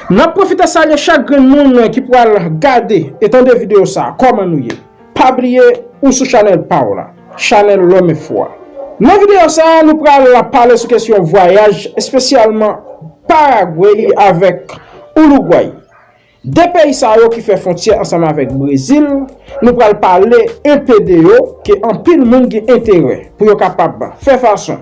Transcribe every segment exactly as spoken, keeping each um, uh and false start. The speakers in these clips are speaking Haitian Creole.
N ap pwofite salye chak grenn moun ki pral gade e tande videyo sa a. Kòman nou ye? Pa bliye, ou sou chanèl pa w la, chanèl Lòm Enfo a. Nan videyo sa a, nou pral pale sou kesyon vwayaj, espesyalman Paragwey avèk Oulugway. De peyi sa yo ki fè fwontyè ansanm avèk Brezil, nou pral pale enpe de yo, ke anpil moun gen enterè pou yo kapab fè fason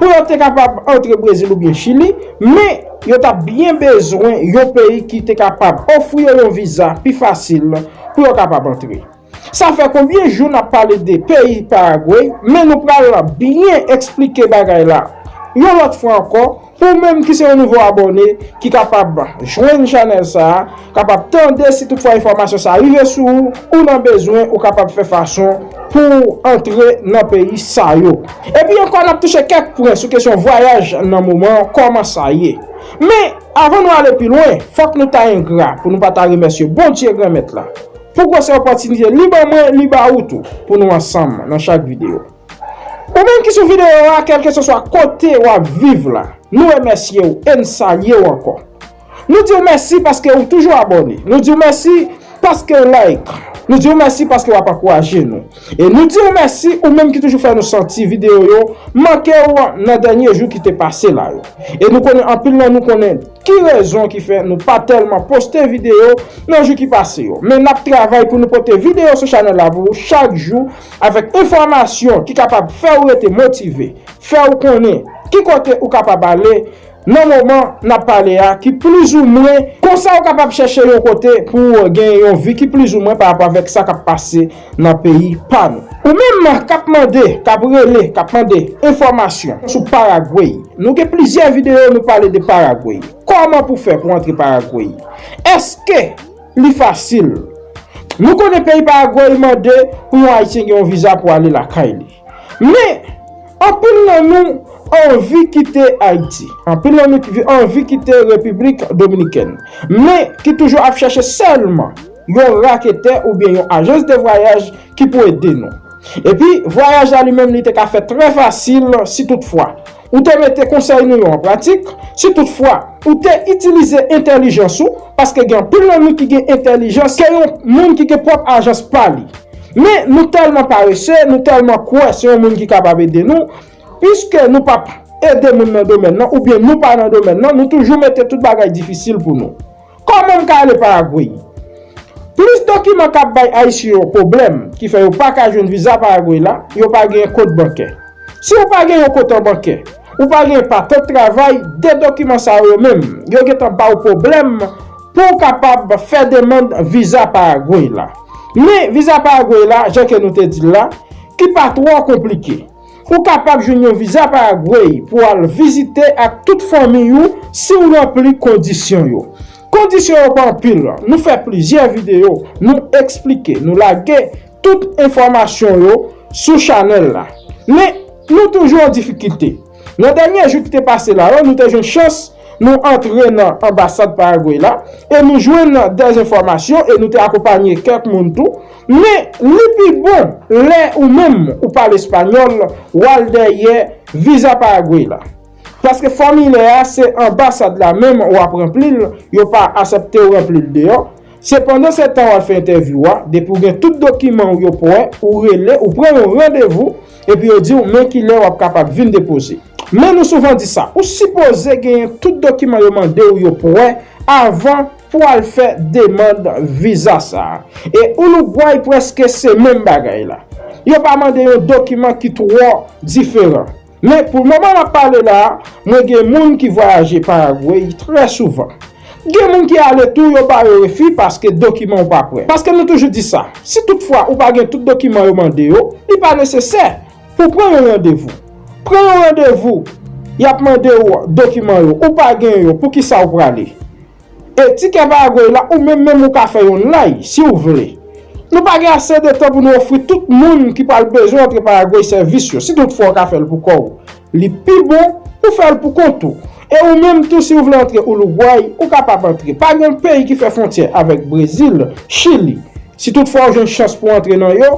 pou yo te kapab antre Brezil oubyen Chili, men yo t ap byen bezwen yon peyi ki te kapab ofri yo yon viza pi fasil pou yo kapab antre. Sa fè konbyen jou n ap pale de peyi Paragwey, men nou pral byen eksplike bagay la yon lòt fwa ankò. Pou ou menm ki se yon nouvo abòne, ki kapab jwenn chanèl sa a, kapab tande si toutfwa enfòmasyon sa a rive sou ou, ou nan bezwen, ou kapab fè fason pou w antre nan peyi sa yo. Epi ankò, n ap touche kèk pwen sou kesyon vwayaj nan moman an, kòman sa ye. Men, avan nou ale pi lwen, fòk nou ta engra pou nou pa ta remèsye Bondye Granmèt la pou gwosè opòtinite li ban mwen, li ba ou tou, pou nou ansanm nan chak videyo. Ou menm ki sou videyo a, kèlkeswa kote w ap viv la, nou remèsye w e n salye w ankò. Nou di w mèsi paske ou toujou abòne. Nou di w mèsi paske w like. Nou di w mèsi paske w ap ankouraje nou. E nou di w mèsi ou menm ki toujou fè nou santi videyo yo manke w nan dènye jou ki te pase la yo. E nou konnen anpil nan nou konnen ki rezon ki fè nou pa tèlman poste videyo nan jou ki pase yo. Men n ap travay pou nou pote videyo sou chanèl la pou ou chak jou avèk enfòmasyon ki kapab fè w rete motive, fè w konnen ki kote ou kapab ale nan moman n ap pale a, ki plizoumwen konsa ou kapab chèche yon kote pou w gen yon vi ki plizoumwen pa rapò avèk sa k ap pase nan peyi pa nou. Ou menm k ap mande, k ap rele, k ap mande enfòmasyon sou Paragwey, nou gen plizyè videyo nou pale de Paragwey. Kòman pou fè pou antre Paragwey? Èske li fasil? Nou konnen peyi Paragwey mande pou yon Ayisyen gen yon viza pou ale lakay li. Men, anpil nan nou anvi kite Ayiti. Anpil nan nou ki anvi kite Repiblik Dominikèn. Men, ki toujou ap chèche sèlman yon raketè oubyen yon ajans de vwayaj ki pou ede nou. Epi, vwayaj la li menm li te ka fèt trè fasil si toutfwa ou te mete konsèy nou yo an pratik, si toutfwa ou te itilize entèlijans ou, paske gen anpil nan nou ki gen entèlijans ke yon moun ki gen pwòp ajans pa li. Men, nou tèlman parese, nou tèlman kwè se yon moun ki kapab ede nou, piske nou p ap ede moun nan domèn nan, oubyen nou pa nan domèn nan, nou toujou mete tout bagay difisil pou nou. Kòman m ka ale Paragwey? Plis dokiman k ap bay Ayisyen yo pwoblèm, ki fè yo pa ka jwenn viza Paragwey la, yo pa gen kont bankè. Si w pa gen yon kont an bankè, ou pa gen patant travay, de dokiman sa yo menm, yo gentan ba w pwoblèm pou w kapab fè demann viza Paragwey la. Men, viza Paragwey la, jan ke nou te di l la, ki pa twò konplike. Ou kapab jwenn yon viza Paragwey pou w al vizite ak tout fanmiy ou si w ranpli kondisyon yo. Kondisyon yo pa anpil, nou fè plizyè videyo, nou eksplike, nou lage tout enfòmasyon yo sou chanèl la. Men, nou toujou an difikilte. Nan dènye jou ki te pase la yo, nou te jwenn chans nou antre nan anbasad Paragwey la e nou jwenn de enfòmasyon e nou te akonpanye kèk moun tou. Men, li pi bon lè ou menm ou pale espanyòl, w al dèyè viza Paragwey la. Paske fòmilè a, se anbasad la menm w ap ranpli l, yo pa aksepte w ranpli l deyò. Se pandan se tan w al fè entèvyou a, depi w gen tout dokiman w yo prè, ou rele, ou pran yon randevou, epi yo di w men kilè w ap kapab vin depoze. Men nou souvan di sa, ou sipoze genyen tout dokiman yo mande w yo prè avan pou w al fè demann viza sa a. E Oulugway prèske se menm bagay la. Yo pa mande yon dokiman ki twò diferan. Men pou moman m ap pale la a, mwen gen moun ki vwayaje Paragwey trè souvan. Gen moun ki ale tou, yo ba yo refi paske dokiman w pa prè. Paske nou toujou di sa, si toutfwa ou pa gen tout dokiman yo mande yo, li pa nesesè pou w pran yon randevou. Pran yon randevou, y ap mande w dokiman yo, ou pa gen yo, poukisa w prale? E tikè Paragwey la, ou menm menm ou ka fè yonn lay, si w vle. Nou pa gen ase de tan pou nou ofri tout moun ki pral bezwen antre Paragwey sèvis yo, si toutfwa w ka fè l pou kò w. Li pi bon ou fè l pou kont ou. E ou menm tou, si w vle antre Oulugway, ou kapab antre. Pa gen yon peyi ki fè fwontyè avèk Brezil, Chili. Si toutfwa w jwenn chans pou w antre nan yo,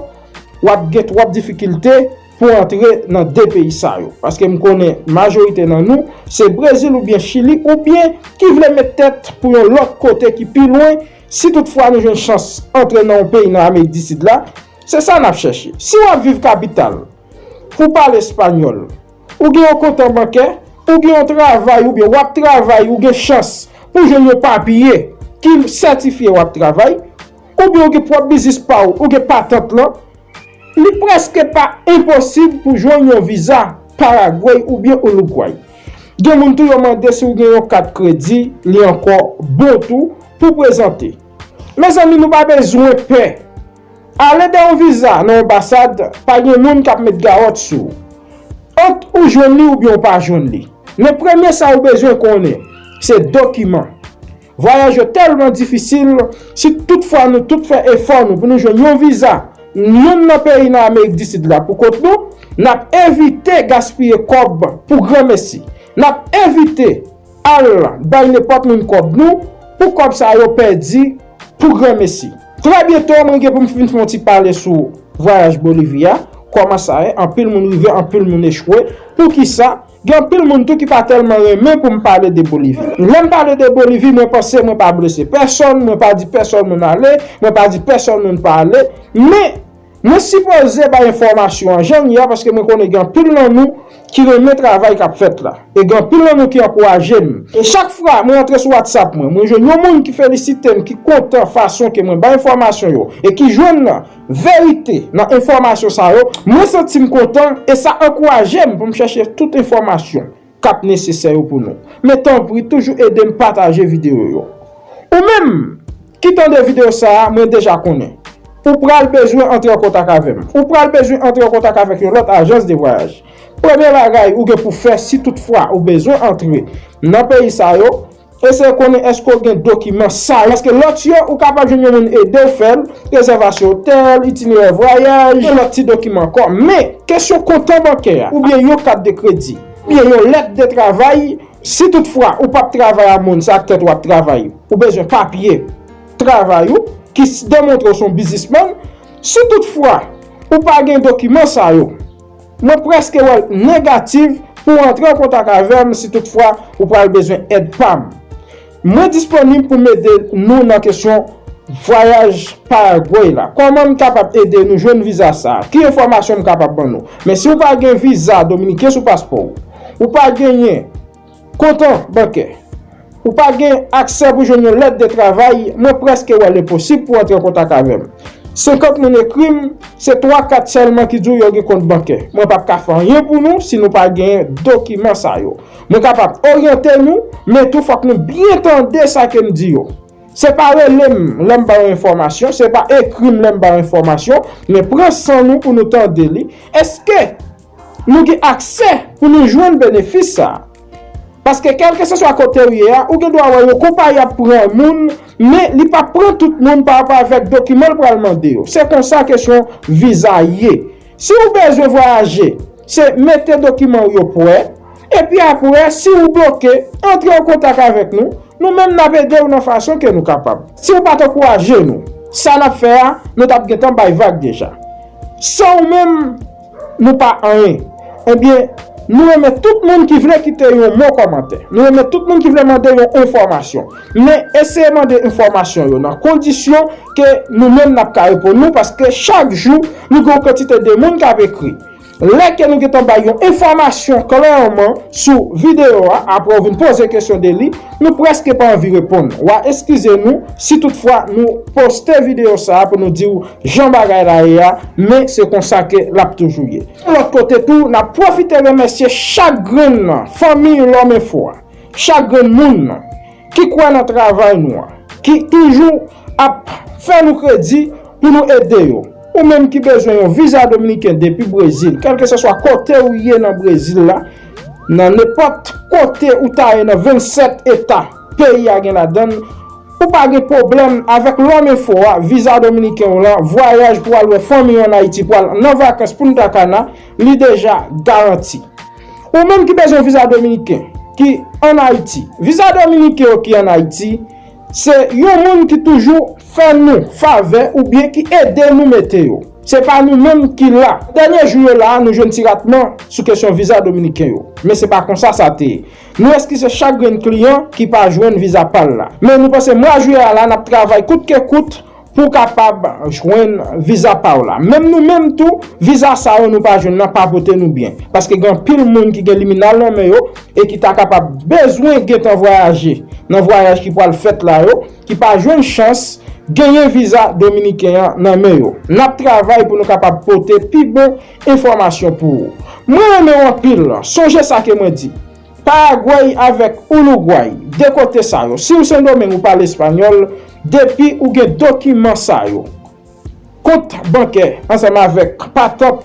w ap gen twòp difikilte pou antre nan de peyi sa yo. Paske m konnen majorite nan nou, se Brezil oubyen Chili, oubyen ki vle met tèt pou yon lòt kote ki pi lwen, si toutfwa nou jwenn chans antre nan yon peyi nan Amerik di Sid la, se sa n ap chèche. Si w ap viv kapital, ou pale espanyòl, ou gen yon kont an bankè, ou gen yon travay, oubyen w ap travay, ou gen chans pou jwenn yon papye ki sètifye w ap travay, oubyen ou gen pwòp biznis pa w, ou gen patant lan, li prèske pa enposib pou jwenn yon viza Paragway oubyen Uruguay. Gen moun tou yo mande si w gen yon kat kredi, li ankò bon tou pou prezante. Mezanmi, nou pa bezwen pè. Ale de yon viza nan anbasad, pa gen moun k ap met gawòt sou ou. Ant ou jwenn li oubyen w pa jwenn li. Men premye sa ou bezwen konnen, se dokiman. Vwayaj yo tèlman difisil, si toutfwa nou tout fè efò nou pou nou jwenn yon viza, youn nan peyi nan Amerik di Sid la pou kont nou, n ap evite gaspiye kòb pou granmesi. N ap evite al bay nenpòt moun kòb nou, pou kòb sa yo pèdi pou granmesi. Trè byento, mwen gen pou m fin fè yon ti pale sou vwayaj Bolivi a, kòman sa ye, anpil moun rive, anpil moun echwe. Poukisa? Gen anpil moun tou ki pa tèlman renmen pou m pale de Bolivi. Lè m pale de Bolivi, mwen panse mwen pa blese pèsonn, mwen pa di pèsonn moun ale, mwen pa di pèsonn moun pa ale, men mwen sipoze bay enfòmasyon an jan l ye a, paske mwen konnen gen anpil nan nou ki renmen travay k ap fèt la. E gen anpil nan nou ki ankouraje m. E chak fwa mwen antre sou WhatsApp mwen, mwen jwenn yon moun ki felisite m, ki kontan fason ke mwen bay enfòmasyon yo, e ki jwenn verite nan enfòmasyon sa yo, mwen santi m kontan e sa ankouraje m pou m chèche tout enfòmasyon k ap nesesè yo pou nou. Men tanpri, toujou ede m pataje videyo yo. Ou menm ki tande videyo sa a, mwen deja konnen. Ou pral bezwen antre an kontak avè m. Ou pral bezwen antre an kontak avèk yon lòt ajans de vwayaj. Premye bagay ou gen pou fè, si toutfwa ou bezwen antre nan peyi sa yo, eseye konnen èske w gen dokiman sa yo. Paske lòt yo, ou kapab jwenn yon moun ede w fè l, rezèvasyon otèl, itinerè vwayaj, gen lòt ti dokiman ankò. Men, kesyon kont an bankè a, oubyen yon kat de kredi, oubyen yon lèt de travay, si toutfwa ou p ap travay a moun, se ak tèt ou ap travay, ou bezwen papye travay ou ki s- demontre w se yon biznismann. Si toutfwa ou pa gen dokiman sa yo, mwen prèske wè l negatif pou w antre an kontak avè m si toutfwa ou pral bezwen èd pa m. Mwen disponib pou m ede nou nan kesyon vwayaj Paragway la. Kòman m kapab ede nou jwenn viza sa a? Ki enfòmasyon m kapab ban nou? Men si w pa gen viza dominiken sou paspò w, ou pa genyen kont an bankè, ou pa gen aksè pou jwenn yon lèt de travay, mwen prèske wè l enposib pou w antre an kontak avè m. Senkant moun ekri m, se twa kat sèlman ki di w yo gen kont bankè. Mwen p ap ka fè anyen pou nou si nou pa genyen dokiman sa yo. Mwen kapab oryante nou, men tou fòk nou byen tande sa ke m di yo. Se pa rele m lè m ba yon enfòmasyon, se pa ekri m lè m ba yon enfòmasyon, men pran san nou pou nou tande li. Èske nou gen aksè pou nou jwenn benefis sa a? Paske kèlkeseswa kote w ye a, ou gen dwa wè yon konpayi ap pran moun, men li p ap pran tout moun pa rapò avèk dokiman l pral mande yo. Se konsa kesyon viza ye. Si w bezwen vwayaje, se mete dokiman w yo prè, epi apre, si w bloke, antre an kontak avèk nou, nou menm n ap ede w nan fason ke nou kapab. Si w pa t ankouraje nou, sa n ap fè a, nou t ap gentan bay vag deja. San ou menm, nou pa anyen. Ebyen, nou renmen tout moun ki vle kite yon mo kòmantè. Nou renmen tout moun ki vle mande yon enfòmasyon. Men eseye mande enfòmasyon yo nan kondisyon ke nou menm n ap ka reponn nou, paske chak jou, nou gen yon kantite de moun k ap ekri. Lè ke nou gentan bay yon enfòmasyon klèman sou videyo a, apre w vin poze kesyon de li, nou prèske pa anvi reponn. W a eskize nou si toutfwa nou poste videyo sa a pou nou di w jan bagay la ye a, men se konsa ke l ap toujou ye. Yon lòt kote tou, n ap pwofite remèsye chak grenn fanmi Lòm Enfo a, chak grenn moun ki kwè nan travay nou an, ki toujou ap fè nou kredi pou nou ede yo. Ou menm ki bezwen yon viza dominiken depi Brezil, kèlkeseswa kote ou ye nan Brezil la, nan nenpòt kote ou ta ye nan vennsèt eta peyi a gen ladan l, ou pa gen pwoblèm avèk Lòm Enfo a, viza dominiken w lan, vwayaj pou al wè fanmi w ann Ayiti, pou al nan vakans Punta Cana, li deja garanti. Ou menm ki bezwen viza dominiken, ki ann Ayiti, viza dominiken yo ki ann Ayiti, se yon moun ki toujou fè nou favè oubyen ki ede nou mete yo. Se pa nou menm ki la. Dènye jou yo la a, nou jwenn ti ratman sou kesyon viza dominiken yo. Men se pa konsa sa te ye. Nou eskize chak grenn kliyan ki pa jwenn viza pa l la. Men nou panse mwa jiyè a la, n ap travay kout ke kout pou w kapab jwenn viza pa w la. Menm nou menm tou, viza sa yo nou pa jwenn nan pa pote nou byen. Paske gen anpil moun ki gen liminal nan men yo e ki ta kapab bezwen gentan vwayaje nan vwayaj ki pral fèt la yo, ki pa jwenn chans genyen viza dominiken an nan men yo. N ap travay pou nou kapab pote pi bon enfòmasyon pou ou. Mwen renmen w anpil, sonje sa ke mwen di. Paragway avèk Oulugway, de kote sa yo, si w Sendomeng ou pale espanyòl, depi ou gen dokiman sa yo, kont bankè ansanm avèk patant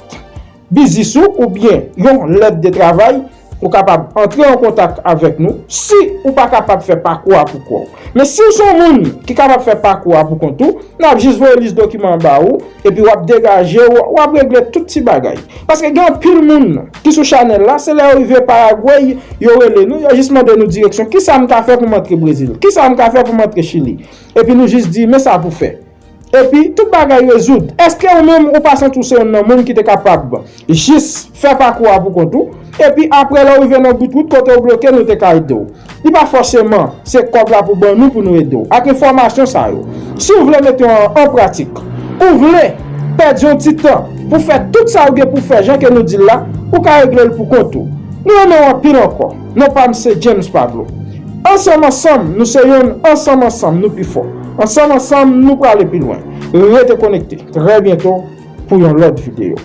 biznis ou oubyen yon lèt de travay, ou kapab antre an kontak avèk nou si ou pa kapab fè pakou a pou kò w. Men si w se yon moun ki kapab fè pakou a pou kont ou, n ap jis voye lis dokiman an ba ou, epi w ap degaje w, w ap regle tout ti bagay. Paske gen anpil moun ki sou chanèl la, se lè yo rive Paragway, yo rele nou, yo jis mande nou direksyon. Kisa m ka fè pou m antre Brezil? Kisa m ka fè pou m antre Chili? Epi nou jis di, men sa pou fè. Epi tout bagay rezoud. Èske ou menm ou pa santi w se youn nan moun ki te kapab jis fè pakou a pou kont ou? Epi apre lè w rive nan bout wout kote w bloke, nou te ka ede w. Li pa fòseman se kòb la pou ban nou pou nou ede w. Ak enfòmasyon sa yo, si w vle mete yo an, an pratik, ou vle pèdi yon ti tan pou fè tout sa ou gen pou fè jan ke nou di l la, ou ka regle l pou kont ou. Nou renmen w anpil ankò. Non pa m se James Pablo. Ansanm ansanm, nou se youn, ansanm ansanm, nou pi fò. Ansanm ansanm, nou prale pi lwen. Rete konekte. Trè byento pou yon lòt videyo.